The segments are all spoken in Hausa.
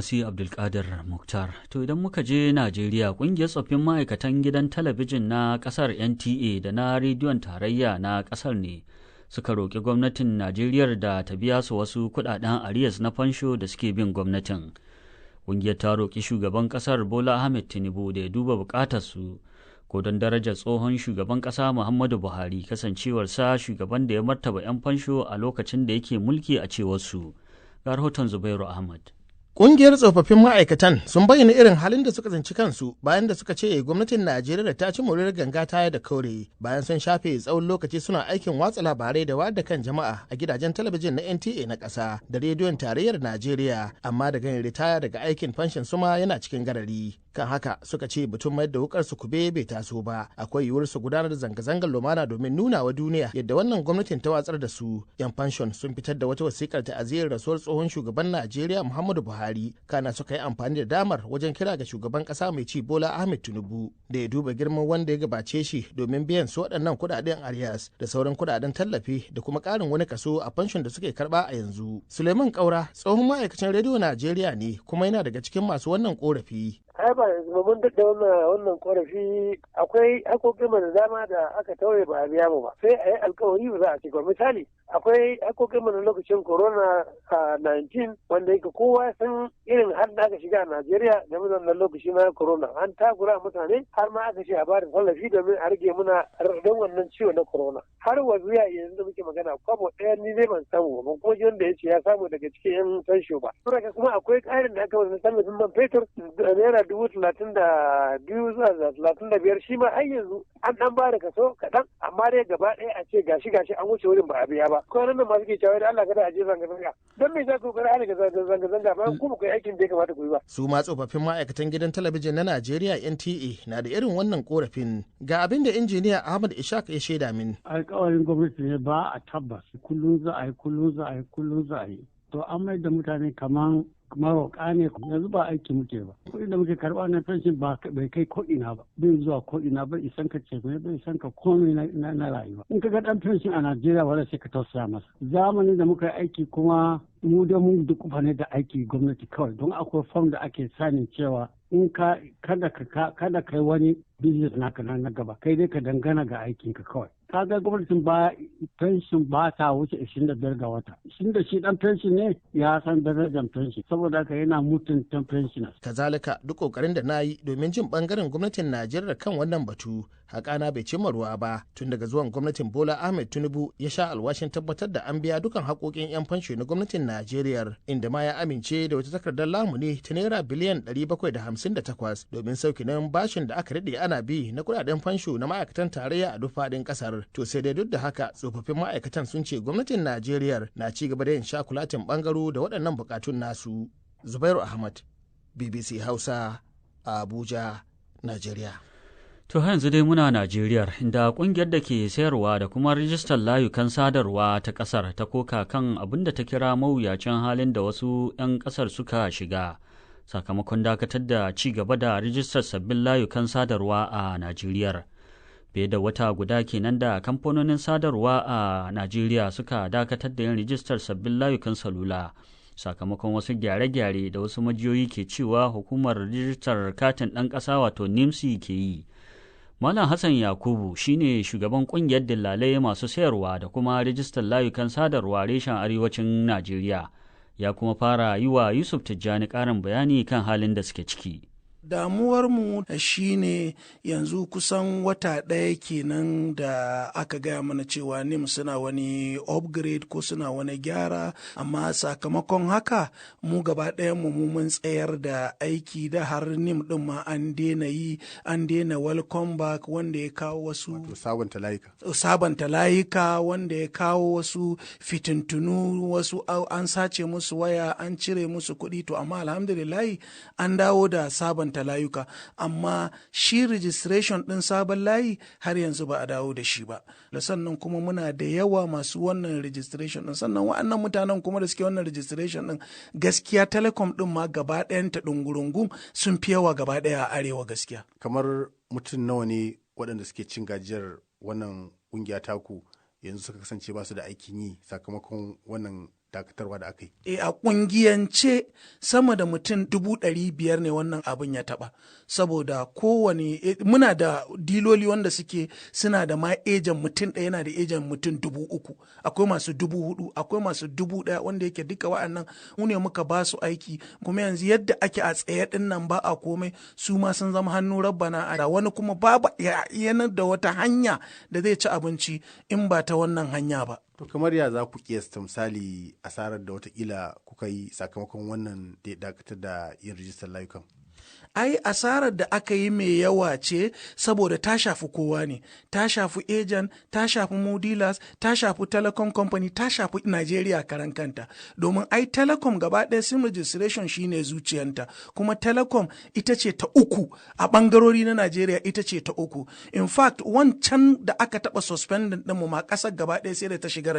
Sai Abdulkadir Muktar. To idan muka je Najeriya, kungiyar tsoffin ma'aikatan gidan talabijin na kasar NTA da na rediyon tarayya na kasar ne suka roƙi gwamnatin Najeriya da ta biya su wasu kudaden arrears na fansho da suke bin gwamnatin. Kungiyar ta roƙi shugaban kasar Bola Ahmed Tinubu da ya duba bukatar su ko don darajar tsohon shugaban ƙasa Muhammadu Buhari, kasancewarsa shugaban da ya martaba 'yan fansho a lokacin da yake mulki, a cewar su. Ga rahoton Zubairu Ahmad. Ƙungiyar tsofaffin ma'aikatan sun bayyana irin halin da suka tsinci kansu bayan da suka ce gwamnatin Najeriya ta ci moriyar ganga taya da kaure, bayan sun shafe tsawon lokaci suna aikin watsa labarai da wayar da kan jama'a a gidajen talabijin na NTA na ƙasa da rediyon tarayyar Najeriya, amma da ganin ritaya daga aikin fanshin suma yana cikin garari. Kan haka suka ce batun mayar da wukar su kube bai taso ba, akwai yiwuwar su gudanar da zanga-zangar lumana domin nuna wa duniya yadda wannan gwamnatin ta watsar da su. 'Yan fanshon sun fitar da wata wasikar ta'aziyyar rasuwar tsohon shugaban Najeriya Muhammadu Buhari, kana suka yi amfani da damar wajen kira ga shugaban kasa mai ci Bola Ahmed Tinubu da ya duba girman wanda ya gabace shi domin biyan su waɗannan kuɗaɗen arrears da sauran kuɗaɗen tallafi da kuma ƙarin wani kaso a fanshon da suke karɓa a yanzu. Suleiman Kaura tsohon ma'aikacin rediyo Najeriya ne kuma yana daga cikin masu wannan korafi. Ai ba yanzu ba mun daɗe wannan korafi. Akwai hakokin mu da dama da aka tauye, ba a biya mu ba. Sai a yi alkawari, ba za a ci ba. Misali, akwai hakokin mu na lokacin corona 19, wanda yake kowa san irin har da aka shiga a Najeriya game da wannan lokaci na corona. An takura mutane, har ma aka ce a bada tallafi domin a rage muna raɗaɗin wannan ciwo na corona. Har wa zuwa yanzu da muke magana, kwabo ɗaya ni ne ban samu ba, kuma wanda ya ce ya samu daga cikin yan fansho ba. Saboda kuma akwai ƙarin da aka wani tallafin man fetur ₦32,000 zuwa 35, shi ma har yanzu an ɗan ba da kaso kaɗan, amma dai gaba ɗaya a ce gashi gashi an wuce wurin, ba a biya ba. Kwanan nan masu ke cewa da Allah kada a je zanga-zanga. Don me za ku kokari ana zanga-zanga bayan ku ba ku yi aikin da ya kamata ku yi ba? Su ma tsofaffin ma'aikatan gidan talabijin na Najeriya NTA na da irin wannan korafin. Ga abin da injiniya Ahmad Ishaq ya shaida min. Alkawarin gwamnati ne ba a tabbas, kullum za a yi, kullum za a yi, kullum za a yi. To an mai da mutane kaman maroƙa ne yanzu, ba aiki muke ba. Kuɗin da muke karɓa na pension ba bai kai ko ina ba, bai zuwa ko ina ba, isan ka ce bai isan ka komai na rayuwa. In ka ga dan pension a Najeriya, wala sai ka tausaya masa. Zamanin da muka yi aiki kuma, mu da mun dukufa ne da aiki gwamnati kawai, don akwai form da ake sanin cewa in ka kada ka kada kai wani business naka na gaba, kai dai ka dangana ga aikinka kawai. Kaga gwamnatin ba pension ba ta wuce 25 ga wata. Shin da shi dan pension ne, ya san darajar pension, saboda haka yana mutunta pensioners. Kazalika, duk kokarin da na yi domin jin bangaren gwamnatin Najeriya kan wannan batu, haƙana bai cimma ruwa ba. Tun daga zuwan gwamnatin Bola Ahmed Tinubu ya sha alwashin tabbatar da an biya dukan haƙoƙin 'yan fansho na gwamnatin Najeriya, inda ma ya amince da wata takardar lamuni ta naira biliyan 758 domin sauke nauyin bashin da aka daɗe ana bi na kuɗaɗen fansho na ma'aikatan tarayya a duk faɗin ƙasar. To sai dai duk da haka, tsofaffin ma'aikatan sun ce gwamnatin Najeriya na ci gaba da yin shakulatin bangaro da waɗannan buƙatun nasu. Zubairu Ahmad, BBC Hausa, Abuja, Najeriya. To yanzu dai muna Najeriya, inda kungiyar da ke sayarwa da kuma rijistar layukan sadarwa ta kasar ta koka kan abin da ta kira mawuyacin halin da wasu 'yan kasar suka shiga sakamakon dakatar da ci gaba da rijistar sabbin layukan sadarwa a Najeriya. Fiye da wata guda kenan da kamfanonin sadarwa a Najeriya suka dakatar da yin rijistar sabbin layukan salula, sakamakon wasu gyare-gyare da wasu majiyoyi ke cewa hukumar rijistar katin ɗan ƙasa wato NIMC ke yi. Malam Hassan Yakubu shine shugaban kungiyar dillalai masu sayarwa da kuma rijistar layukan sadarwa reshen arewacin Najeriya. Ya kuma fara yi wa Yusuf Tijjani ƙarin bayani kan halin da suke ciki. Damuwarmu shine yanzu kusan wata ɗaya kenan da aka gaya mana cewa NIMC suna wani upgrade ko suna wani gyara, amma sakamakon haka mu gaba ɗayan mu mun tsayar da aiki, da har NIMC ɗin ma an daina yi, an daina welcome back, wanda ya kawo wasu sabanta layuka. Sabanta layuka, wanda ya kawo wasu fitintunu, wasu an sace musu waya, an cire musu kuɗi. To amma alhamdulillahi an dawo da sabanta layuka, amma shi registration ɗin sabon layi har yanzu ba a dawo da shi ba. Da sannan kuma muna da yawa masu wannan registration ɗin. Sannan wa'annan mutanen kuma da suke wannan registration ɗin, gaskiya telecom ɗin ma gaba ɗayan ta ɗungurungun sun fi yawa gaba ɗaya a arewa, gaskiya. Kamar mutum nawa ne waɗanda suke cin gajiyar wannan ƙungiya taku yanzu suka kasance ba su da aikin yi sakamakon wannan dakatarwa da aka yi? A kungiyance sama da mutum 500,000 ne wannan abin ya taba, saboda kowane muna da diloli wanda suke suna da ma ejan mutum ɗaya yana da ejan mutum 3,000, akwai masu 4,000, akwai masu 1,000, wanda yake duka wa'annan mu ne muka ba su aiki. Kuma yanzu yadda ake a tsaye din nan ba a komai, su ma sun zama hannu rabbana a wani, kuma babu yanar da wata hanya da zai ci abinci in ba ta wannan hanya ba. To kamar ya za ku kiyasta misali asarar da watakila kuka yi sakamakon wannan da dakatar da yin rijistar layukan? Ai asarar da aka yi mai yawa ce, saboda ta shafi kowa ne, ta shafi agent, ta shafi mu dealers, ta shafi telecom company, ta shafi Nigeria karan kanta, domin ai telecom gaba ɗaya sim registration shine zuciyanta. Kuma telecom ita ce ta uku a bangarori na Nigeria, ita ce ta uku. In fact, wancan da aka taɓa suspending ɗin mu ma, ƙasar gaba ɗaya sai da ta shiga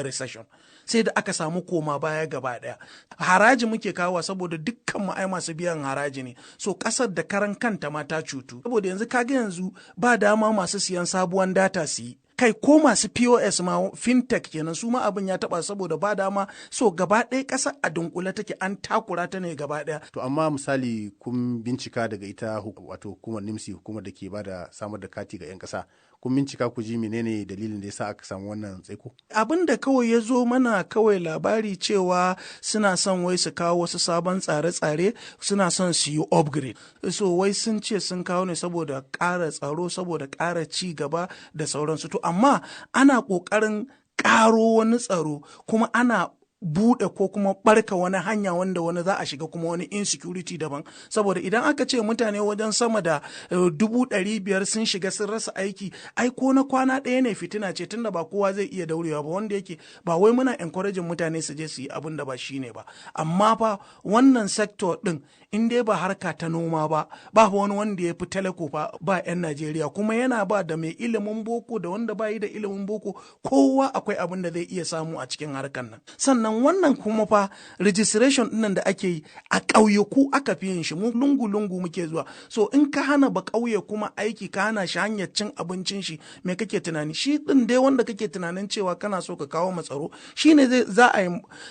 recession, sai da aka samu koma baya gaba ɗaya. Haraji muke kawo, saboda dukkan mu ai masu biyan haraji ne. So kasar da karan kanta ma ta cutu, saboda yanzu kaga yanzu ba dama masu siyan sabuwan data su yi, kai ko masu POS ma, fintech kenan, su ma abin ya taba saboda ba dama. So gaba ɗaya ƙasar a dunkule take, an takura ta ne gaba ɗaya. To amma misali kun bincika daga ita wato hukumar NIMC, hukumar da ke bada samar da kati ga 'yan ƙasa, kun bincika ku ji menene dalilin da yasa aka samu wannan tsaiko? Abin da kawai ya zo mana kawai labari cewa suna son wai su kawo wasu sabon tsare-tsare, suna son su yi upgrade. So wai sun ce sun kawo ne saboda ƙara tsaro, saboda ƙara ci gaba da sauransu. To amma ana ƙoƙarin ƙaro wani tsaro, kuma ana buɗe ko kuma barka wani hanya wanda wani za a shiga kuma wani insecurity daban, saboda idan aka ce mutane wajen sama da 500,000 sun shiga sun rasa aiki, ai ko na kwana ɗaya ne fitina ce, tunda ba kowa zai iya daurewa ba. Wanda yake ba wai muna encouraging mutane su je su yi abin da ba shi ne ba, amma fa wannan sector din, in dai ba harka ta noma ba, ba wani wanda ya fi telco fa ba 'yan Najeriya. Kuma yana ba da mai ilimin boko da wanda ba yi da ilimin boko, kowa akwai abin da zai iya samu a cikin harkan nan. Sannan wannan kuma fa registration dinnan da ake yi a ƙauyaku aka fi yin shi, mu lungu-lungu muke zuwa. So in ka hana ba ƙauye kuma aiki, ka hana shi hanyar cin abincin shi, me kake tunani? Shi din dai wanda kake tunanin cewa kana so ka kawo matsaro, shine zai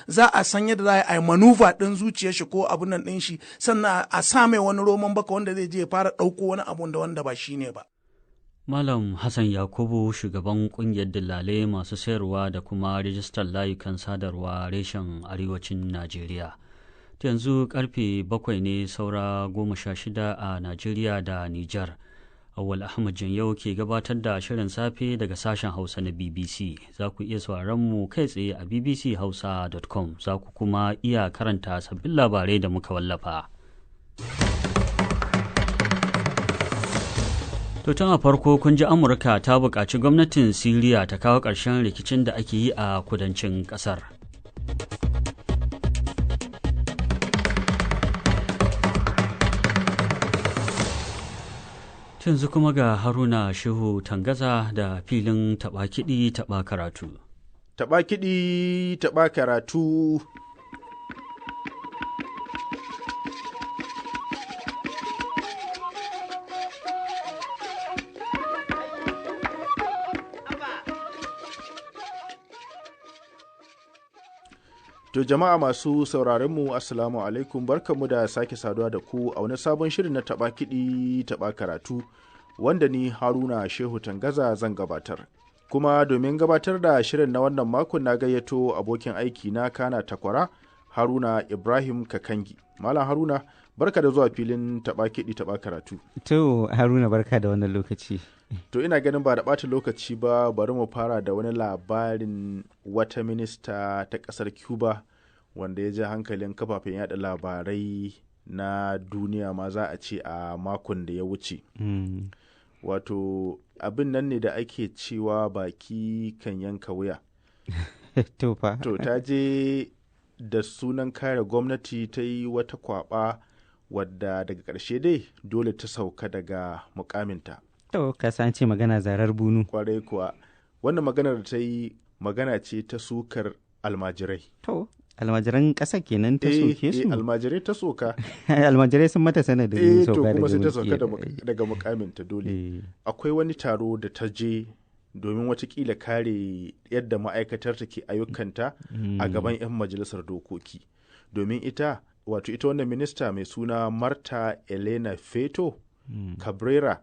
za a san yadda za a yi maneuver din zuciyar shi ko abun nan din shi, sannan a sa mai wani roman baka wanda zai je ya fara ɗauko wani abun da wanda ba shine ba. Malam Hassan Yakubu, shugaban kungiyar dillalai masu sayarwa da kuma rijistar layukan sadarwa reshen arewacin Najeriya. Ta yanzu karfe 7 ne saura 16 a Najeriya da Nijar. Awal Ahmad Janyau ke gabatar da shirin safe daga sashen Hausa na BBC. Za ku iya sauraron mu kai tsaye a bbchausa.com. Za ku kuma iya karanta sabbin labarai da muka wallafa. To tun a farko kun ji Amurka ta buƙaci gwamnatin Siriya ta kawo ƙarshen rikicin da ake yi a kudancin ƙasar. Yanzu kuma ga Haruna Shehu Tangaza da filin taɓa kiɗi taɓa karatu. Taɓa kiɗi taɓa karatu. To jama'a masu sauraron mu, assalamu alaikum, barkanmu da sake saduwa da ku a wani sabon shirin na taɓa kiɗi taɓa karatu wanda ni Haruna Shehu Tangaza zan gabatar. Kuma domin gabatar da shirin na wannan makon na gayyato abokin aiki na kana takwara Haruna Ibrahim Kakangi. Malam Haruna, barka da zuwa filin taɓa kiɗi taɓa karatu. To Haruna, barka da wannan lokaci. To ina ganin ba da ɓata lokaci ba, bari mu fara da wani labarin wata minista ta ƙasar Cuba wanda ya ja hankalin kafafen yada labarai na duniya ma za a ce a makon da ya wuce. Wato abin nan ne da ake cewa baki kan yanka wuya. To fa. To ta je da sunan kare gwamnati ta yi wata kwaba wadda daga ƙarshe dai dole ta sauka daga mukaminta. To, ka san ce magana zarar bunu. Kwarai kuwa, wannan maganar da ta yi magana ce ta sukar almajirai. To, almajiran ƙasa kenan ta soke su? Eh, almajirai ta soka. Almajirai sun mata sanadin sauka. Sauka daga, kuma sai ta sauka daga mukaminta dole. Akwai wani taro da ta je domin watakila kare yadda ma'aikatar ta ke ayyukanta a gaban 'yan majalisar dokoki. Domin ita, wato ita wannan minista mai suna Marta Elena Feto Cabrera,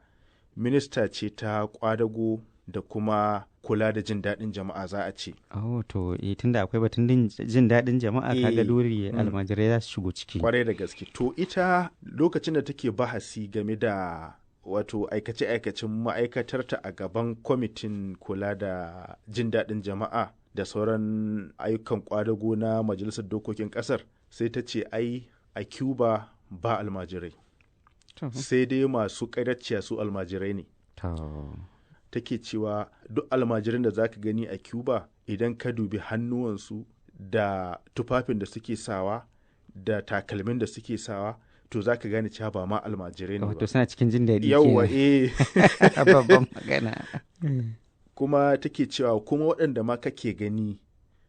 minista ce ta kwadago da kuma kula da jin daɗin jama'a za a ce. Oh, to eh, tunda akwai batun jin daɗin jama'a, kaga dole almajirai za su shigo ciki. Kwarai da gaske. To ita lokacin da take bahasi game da wato aikace-aikacen ma'aikatarta a gaban kwamitin kula da jin daɗin jama'a da sauran ayyukan kwadago na majalisar dokokin ƙasar, sai ta ce ai a Cuba ba almajirai. Sai dai masu ƙaryaciya su almajirai ne. Take cewa duk almajirin da zaka gani a Cuba, idan ka dubi hannuwansu da tufafin da suke sawa da takalmin da suke sawa, to zaka gane cewa ba ma almajirai ne ba. Wato suna cikin jin daɗi. Yawwa, eh. Babban magana. Kuma take cewa kuma waɗanda ma kake gani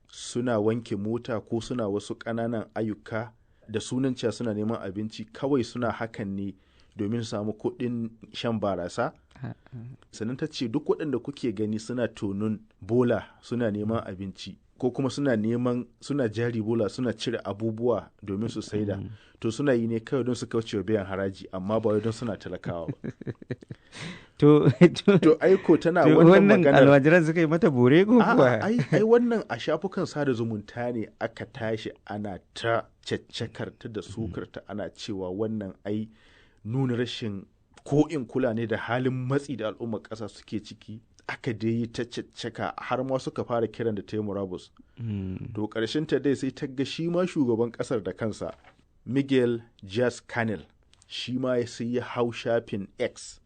suna wanke mota ko suna wasu ƙananan ayyuka da sunan cewa suna neman abinci, kawai suna hakan ne domin su samu kuɗin shan barasa. Sannan ta ce duk waɗanda kuke gani suna tonon bola suna neman abinci, ko kuma suna neman suna jari bola suna cire abubuwa domin su saida, to suna yi ne kawai don su kauce wa biyan haraji, amma ba wai don suna talakawa ba. To aiko tana wannan maganar, almajiran suka yi mata bore ko kuwa? Ai wannan a shafukan sada zumunta ne aka tashi ana ta caccakar ta da sukar ta, ana cewa wannan ai nuna rashin ko in kula ne da halin matsi da al'ummar ƙasa suke ciki. Aka dai yi ta caccaka har ma suka fara kiran da ta yi murabus. To ƙarshen ta dai sai ta ga shi ma shugaban ƙasar da kansa, Miguel Diaz Canel, shi ma sai ya hau shafin X.